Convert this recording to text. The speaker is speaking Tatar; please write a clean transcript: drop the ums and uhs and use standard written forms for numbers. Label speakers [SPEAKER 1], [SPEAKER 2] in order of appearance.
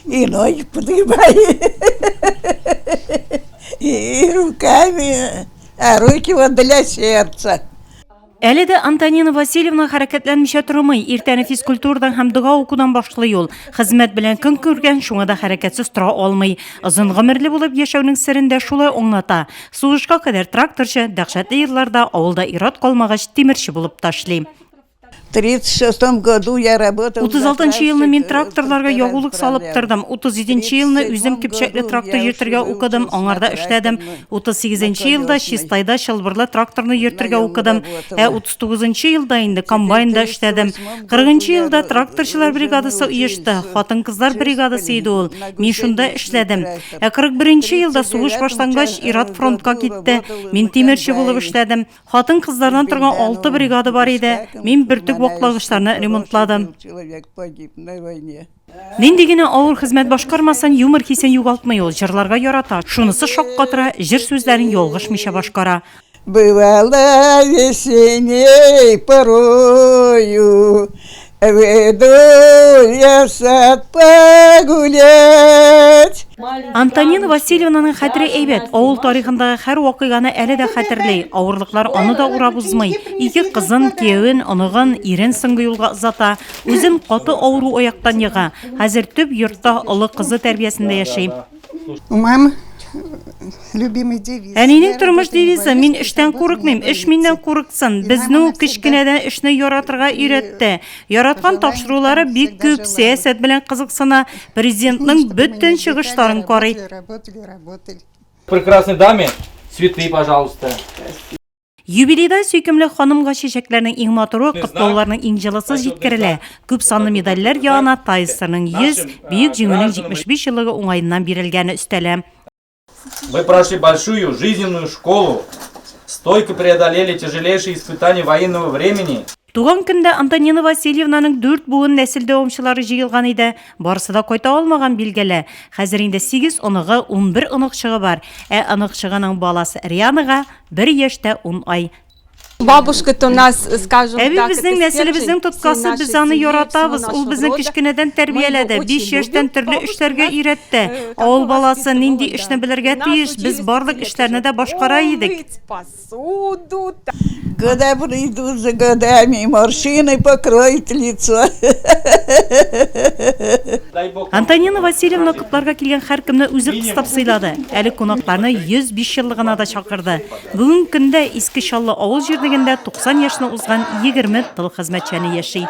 [SPEAKER 1] И ноги подгибаю. И руками, а руки вот для сердца.
[SPEAKER 2] Әле дә Антонина Васильевна хәрәкәтләнмичә тормый. Иртәне физкультурадан һәм дога укудан башлый ул. Хезмәт белән көн күргән, шуңа да хәрәкәтсез тора алмый. Озын гомерле булып яшәүнең серен дә шулай аңлата. Сугышка кадәр тракторчы, дәһшәтле елларда авылда ир-ат калмагач, тимерче булып та эшли. 36 нчы елны мин тракторларга ягулык салып тордым. 37 нче елны үзем көпчәкле трактор йөртергә укыдым, аңарда эшләдем. 38 нче елда Чистайда чылбырлы тракторны йөртергә укыдым. Ә 39 нчы елда инде комбайнда эшләдем. 40 нчы елда тракторчылар бригадасы оешты, хатын-кызлар бригадасы иде ул. Мин шунда эшләдем. Ә 41 нче елда сугыш башлангач, ир-ат фронтка китте. Мин тимерче булып эшләдем. Хатын-кызлардан торган алты бригада бар иде. Мин бөртек ваклагычларны ремонтладым. Нинди генә авыр хезмәт башкармасын, юмор хисен югалтмый ул, җырларга ярата. Шунысы шаккатыра, җыр сүзләрен ялгышмыйча башкара.
[SPEAKER 1] Бывало весенней порою, Выйду я в сад погулять.
[SPEAKER 2] Антонина Васильевнаның хәтере әйбәт, авыл тарихындагы һәр вакыйганы әле дә хәтерли. Авырлыклар аны да урап узмый. Ике кызын, киявен, оныгын, ирен соңгы юлга озата. Үзен каты авыру аяктан ега. Хәзер төп йортта олы кызы тәрбиясендә яши.
[SPEAKER 1] У мамы любимый девиз.
[SPEAKER 2] Әнинең тормыш девизы, мин эштән курыкмыйм, эш миннән курыксын. Безне ул кечкенәдән эшне яратырга өйрәтте. Яраткан тапшырулары бик күп, сәясәт белән кызыксына, президентның бөтен чыгышларын карый.
[SPEAKER 3] Прекрасной даме цветы, пожалуйста.
[SPEAKER 2] Юбилейда сөйкемле ханымга чәчәкләрнең иң матуры, котлауларның иң җылысы җиткерелә. Күп санлы медальләр янына ТАССРның 100, Бөек Җиңүнең 75 еллыгы уңаеннан бирелгәне өстәлә.
[SPEAKER 3] Мы прошли большую жизненную школу, стойко преодолели тяжелейшие испытания военного времени.
[SPEAKER 2] Туган көндә Антонина Васильевнаның дүрт буын нәсел дәвамчылары җыелган иде. Барысы да кайта алмаган, билгеле. Хәзер инде сигез оныгы, 11 оныкчыгы бар. Ә оныкчыгының баласы Рианага бер яшь тә ун ай.
[SPEAKER 4] Бабушка-то у нас, скажем
[SPEAKER 2] Әби
[SPEAKER 4] так,
[SPEAKER 2] безнең
[SPEAKER 4] это
[SPEAKER 2] нәселебезнең
[SPEAKER 4] стержень
[SPEAKER 2] тоткасы,
[SPEAKER 4] всей
[SPEAKER 2] без
[SPEAKER 4] нашей
[SPEAKER 2] аны
[SPEAKER 4] семьи, всего
[SPEAKER 2] яратабыз. Ул
[SPEAKER 4] нашего
[SPEAKER 2] безне
[SPEAKER 4] рода.
[SPEAKER 2] кечкенәдән
[SPEAKER 4] Мы его
[SPEAKER 2] тәрбияләде,
[SPEAKER 4] очень
[SPEAKER 2] биш яшьтән
[SPEAKER 4] любим,
[SPEAKER 2] төрле
[SPEAKER 4] бабушку
[SPEAKER 2] эшләргә
[SPEAKER 4] нас,
[SPEAKER 2] өйрәтте.
[SPEAKER 4] как
[SPEAKER 2] Авыл
[SPEAKER 4] мы
[SPEAKER 2] баласы нинди
[SPEAKER 4] воспитывала,
[SPEAKER 2] эшне
[SPEAKER 4] да.
[SPEAKER 2] белергә
[SPEAKER 4] Нас
[SPEAKER 2] тиеш, без
[SPEAKER 4] учили
[SPEAKER 2] барлык
[SPEAKER 4] стелить
[SPEAKER 2] эшләрне
[SPEAKER 4] уже
[SPEAKER 2] дә башкара
[SPEAKER 4] пол,
[SPEAKER 2] идек.
[SPEAKER 4] мыть посуду.
[SPEAKER 1] Года придут за годами, морщины покроют лицо.
[SPEAKER 2] Антонина Васильевна котларга килгән һәркемне үзе кыстап сыйлады. Әле кунакларны 105 еллыгына да чакырды. Бүгенге көндә Иске Чаллы авыл җирлегендә 90 яшьне узган 20 тыл хезмәтчәне яши.